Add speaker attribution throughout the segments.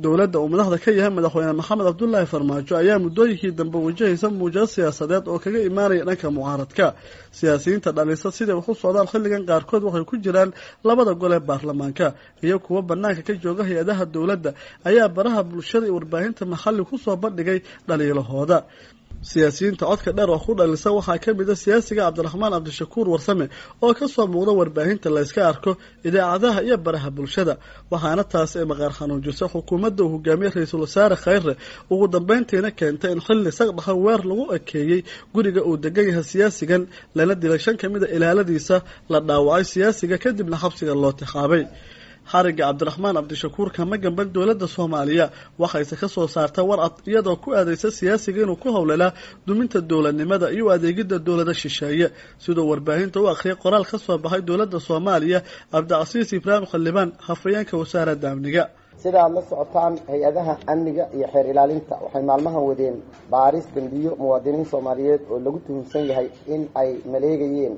Speaker 1: Dowladda uu madaxda ka yahay Madaxweyne Maxamed Cabdulaahi Farmaajo ayaa muddooyinkii dambe wajahaysa muujado siyaasadeed oo kaga imaanaya dhanka mucaaradka. Siyaasiyiinta dhalisa siday wax u socdaan xilligan qaarkood waxay ku jiraan labada gol ee baarlamaanka iyo kuwa banaanka ka jooga hay-adaha dowladda ayaa baraha bulshada iyo warbaahinta maxalli kusoo bandhigay dhaliilahooda. Siyaasiyiinta codka dheer oo ku dhalisa waxaa ka mid a siyaasiga Cabdiraxmaan Cabdishakuur Warsame oo kasoo muuqda warbaahinta layska arko, idaacadaha iyo baraha bulshada, waxaana taas ay maqaar xanuujisa xukuumadda uu hogaamiyey Ra-iisul Wasaare Khayre, ugu dambeyntiina keentay in xilli saqdhaxa weer lagu ekeeyey guriga uu degan yahay siyaasigan, lana dilay 5 ka mid a ilaaladiisa, la dhaawacay siyaasiga, kadibna xabsiga loo tixaabay. Xarigga Cabdiraxmaan Cabdishakuur kama gamban dowladda Soomaaliya, waxayse ka soo saartay war cad iyadoo ku aadeysa siyaasiga inuu ku howlalaa duminta dowladnimada iyo adeegidda dowlada shisheeye. Siduu warbaahinta u akhriyay qoraal ka soo baxay dowladda Soomaaliya Cabdicasiis Ibraahim Xildhibaan, hafayeenka wasaaradda amniga.
Speaker 2: Sida aad la socotaan, hay-adaha amniga iyo xeer ilaalinta waxay maalmahan wadeen baaris dembiyo muwaadiniin Soomaaliyeed oo lagu tuhumsan yahay in ay maleegayeen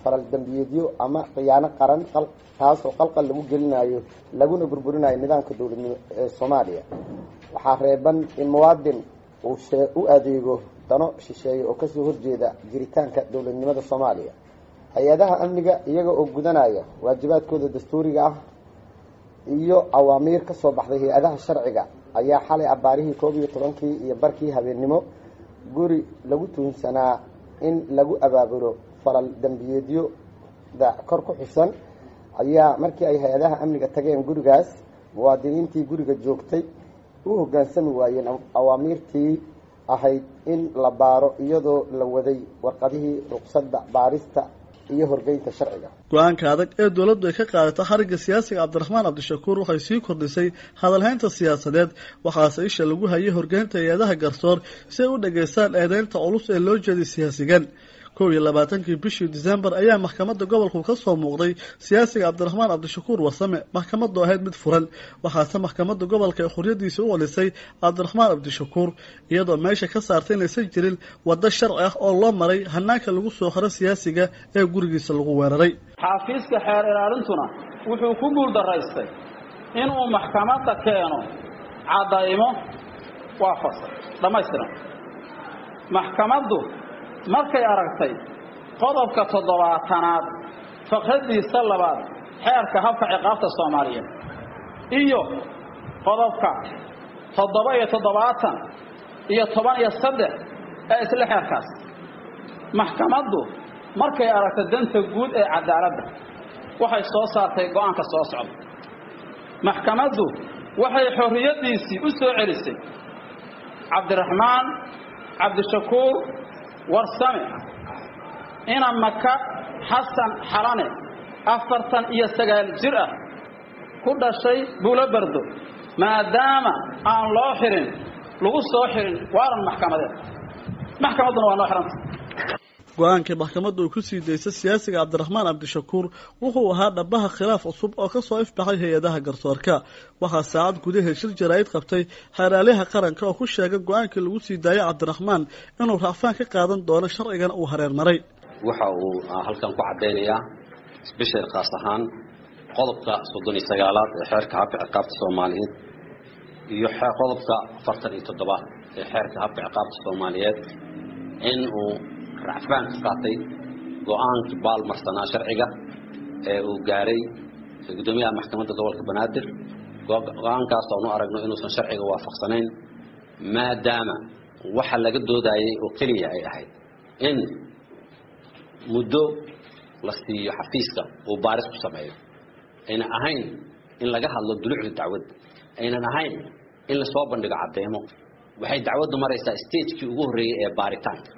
Speaker 2: faral dembiyeedyo ama khiyaano qaran, taasoo qalqal lagu gelinayo laguna burburinayo nidaamka dowladnimo ee Soomaaliya. Waxaa reeban in muwaadin uu u adeego dano shisheeye oo kasoo horjeeda jiritaanka dowladnimada Soomaaliya. Hay-adaha amniga, iyaga oo gudanaya waajibaadkooda dastuuriga ah iyo awaamiir ka soo baxday hay-adaha sharciga, ayaa xalay abbaarihii 11-kii iyo barkii habeennimo guri lagu tuhunsanaa in lagu abaabulo falal dembiyeedyada kor ku xusan ayaa markii ay hay-adaha amniga tageen gurigaas, muwaadiniintii guriga joogtay u hoggaansami waayeen awaamiirtii ahayd in la baaro, iyadoo la waday warqadihii ruqsadda baarista iyo horgeynta sharciga.
Speaker 1: Go-aanka adag ee dowladdu ay ka qaadato xarigga siyaasiga Cabdiraxmaan Cabdishakuur waxay sii kordhisay hadalhaynta siyaasadeed, waxaase isha lagu hayay horgeynta hay-adaha garsoor si ay u dhageystaan eedeynta culus ee loo jeeday siyaasigan. 21-kii bishii Disembar ayaa maxkamadda gobolku ka soo muuqday siyaasiga Cabdiraxmaan Cabdishakuur Warsame, maxkamaddu ahayd mid furan, waxaase maxkamadda gobolka ay xorriyadiisa u celisay Cabdiraxmaan Cabdishakuur, iyadoo meesha ka saartay inaysan jirin waddo sharci ah oo loo maray hanaanka lagu soo xiro siyaasiga ee gurigiisa lagu weeraray.
Speaker 3: Xafiiska xeer ilaalintuna wuxuu ku guuldaraystay inuu maxkamadda keeno caddaymo waafaqsan dhammaystiran. Maxkamaddu markay aragtay qodobka 70aad faqradiisa labaad Xeerka Habka Ciqaabta Soomaaliyeed iyo qodobka 77 iyo 13 ee isla xeerkaas, maxkamaddu markay aragtay danta guud ee cadaaladda, waxay soo saartay go'aanka soo socda. Maxkamaddu waxay xorriyaddiisii u soo celisay Cabdiraxmaan Cabdishakuur Warsame ina Maka Xasan Xalane, 49 jir ah, ku dhashay Buulo Bardo, maadaama aan loo xirin, lagu soo xirin waaran maxkamadeed, maxkamadduna waa noo xiranta.
Speaker 1: Go-aankii maxkamadda uu ku sii daysay siyaasiga Cabdiraxmaan Cabdishakuur wuxuu ahaa dhabaha khilaaf cusub oo kasoo ifbaxay hay-adaha garsoorka. Waxaa saacad gudaheed shir jaraa'id qabtay xeeraalyaha qaranka oo ku sheegay go-aankii lagu sii daayay Cabdiraxmaan inuu racfaan ka qaadan doono, sharcigana uu hareer maray.
Speaker 4: Waxa uu halkan ku caddaynayaa isbeshel khaas ahaan qodobka 39aad ee Xeerka Habka Ciqaabta Soomaaliyeed iyo qodobka 47aad ee Xeerka Habka Ciqaabta Soomaaliyeed in uu racfaan ka qaatay go-aankii baalmarsanaa sharciga ee uu gaaray guddoomiyaha maxkamadda gobolka Banaadir. Go-aankaas oonu aragno inuusan sharciga waafaqsanayn, maadaama waxa laga doodayay oo keliya ay ahayd in muddo la siiyo xafiiska uu baaris ku sameeyo, ayna ahayn in laga hadlo dulucda dacwadda, aynan ahayn in lasoo bandhigo cadeymo. Waxay dacwaddu maraysaa stagekii ugu horreeyey ee baaritaanka.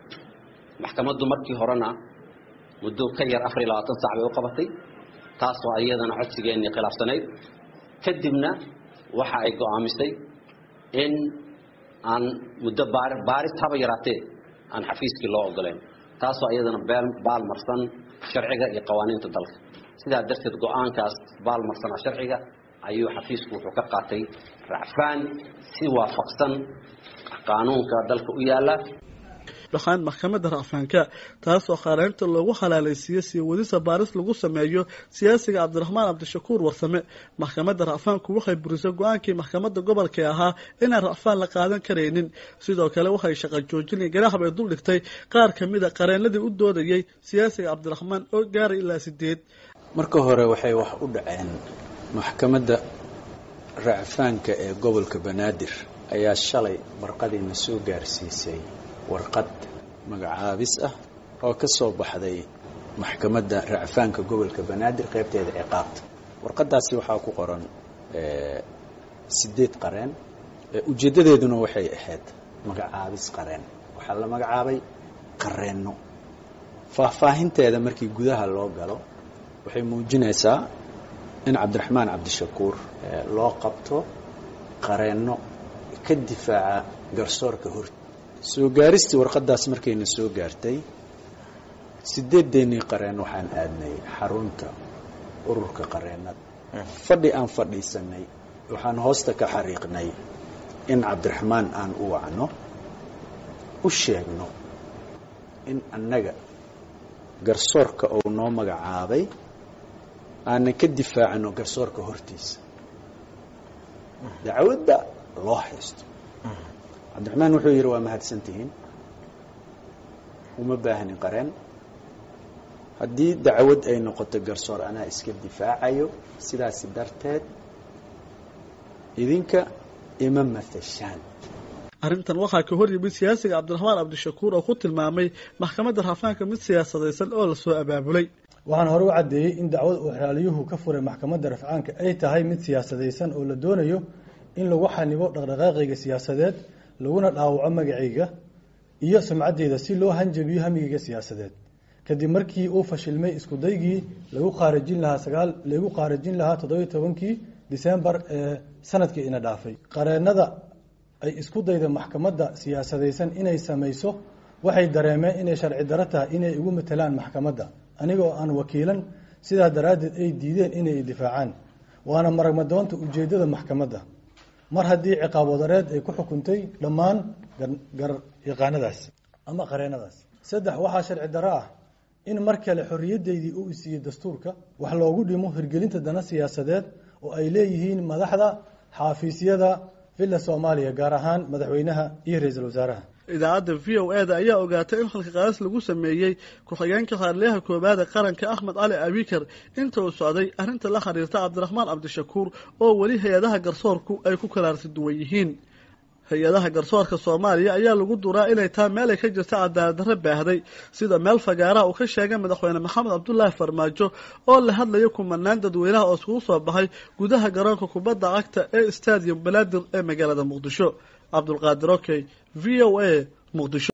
Speaker 4: Maxkamaddu markii horena muddo ka yar 24 saac bay u qabatay, taasoo iyadana codsigeennii khilaafsanayd. Kadibna waxa ay go'aamisay in aan muddo baaris haba yaraatee aan xafiiskii loo ogoleyn, taasoo iyadana baalmarsan sharciga iyo qawaaniinta dalka. Sidaa darteed go-aankaas baalmarsanaa sharciga ayuu xafiisku wuxuu ka qaatay racfaan si waafaqsan qaanuunka dalka u yaalla.
Speaker 1: baxaan maxkamadda racfaanka, taasoo qareynta loogu xalaalaysiiyey sii wadisa baaris lagu sameeyo siyaasiga Cabdiraxmaan Cabdishakuur Warsame. Maxkamadda racfaanku waxay burisay go-aankii maxkamadda gobolka ahaa inaan racfaan la qaadan karaynin. Sidoo kale waxay shaqo joojin iyo ganaax bay dul dhigtay qaar ka mid a qareenadii u doodayay siyaasiga Cabdiraxmaan oo gaaray ilaa 8.
Speaker 5: Marka hore waxay wax u dhaceen maxkamadda racfaanka ee gobolka Banaadir ayaa shalay warqadiina soo gaarsiisay warqad magacaabis ah oo ka soo baxday maxkamadda racfaanka gobolka Banaadir qaybteeda ciqaabta. Warqadaasi waxaa ku qoran 8 qareen. Ujeeddadeeduna waxay ahayd magacaabis qareen. Waxaa la magacaabay qareenno. Faahfaahinteeda markii gudaha loo galo waxay muujinaysaa in Cabdiraxmaan Cabdishakuur loo qabto qareenno ka difaaca garsoorka hor. Soo gaaristii warqadaas markayna soo gaartay 8deennii qareen waxaan aadnay xarunta ururka qareennada. Fadhi aan fadhiisanay waxaan hoosta ka xariiqnay in Cabdiraxmaan aan u wacno, u sheegno in annaga garsoorka uu noo magacaabay aanan ka difaacno garsoorka hortiisa dacwadda loo haysto. Cabdiraxmaan wuxuu yidhi waa mahadsantihiin, uma baahnin qareen. Haddii dacwad ay noqoto garsoor anaa iska difaacayo, sidaasi darteed idinka ima matashaan.
Speaker 1: Arrintan waxaa ka hor yimid siyaasiga Cabdiraxmaan Cabdishakuur oo ku tilmaamay maxkamadda racfaanka mid siyaasadaysan oo lasoo abaabulay.
Speaker 6: Waxaan hore u caddeeyey in dacwad uu xeraaliyuhu ka furay maxkamadda rafcaanka ay tahay mid siyaasadaysan oo la doonayo in lagu xanibo dhaqdhaqaaqayga siyaasadeed, laguna dhaawaco magacayga iyo sumcaddeyda si loo hanjabiyo hamigayga siyaasadeed. Kadib markii uu fashilmay iskudaygii lagu qaarajin lahaa lagu qaarajin lahaa 17kii Disembar ee sanadkii ina dhaafay. Qareennada ay isku dayda maxkamadda siyaasadaysan inay samayso waxay dareemeen inay sharci daro tahay inay igu matalaan maxkamadda aniga oo aan wakiilan, sidaa daraaddeed ay diideen inay difaacaan. Waana maragmadoonta ujeeddada maxkamadda mar haddii ciqaab wadareed ay ku xukuntay dhammaan garyaqaanadaas ama qareennadaas. 3, waxaa sharci daro ah in mar kale xorriyaddeydii uu isiiyey dastuurka wax loogu dhimo hirgelinta dana siyaasadeed oo ay leeyihiin madaxda xaafiisyada Villa Soomaaliya, gaar ahaan madaxweynaha iyo ra-iisul wasaaraha.
Speaker 1: Idaacadda V O A da ayaa ogaatay in xilka qaadis lagu sameeyey ku-xigeenka xaarliyaha koowaad ee qaranka Axmed Cali Abikar inta uu socday arrinta la xiriirta Cabdiraxmaan Cabdishakuur oo weli hay-adaha garsoorku ay ku kalaarsi duwan yihiin. Hay-adaha garsoorka Soomaaliya ayaa lagu duraa inay taa meel ay ka jirta cadaalad darro baahday, sida meel fagaaraha uu ka sheegay madaxweyne Maxamed Cabdulaahi Farmaajo oo la hadlaya kumanaan dadweynaha oo iskugu soo baxay gudaha garoonka kubadda cagta ee Stadium Banaadir ee magaalada Muqdisho. Cabdulqaadir Okey, V O A, Muqdisho.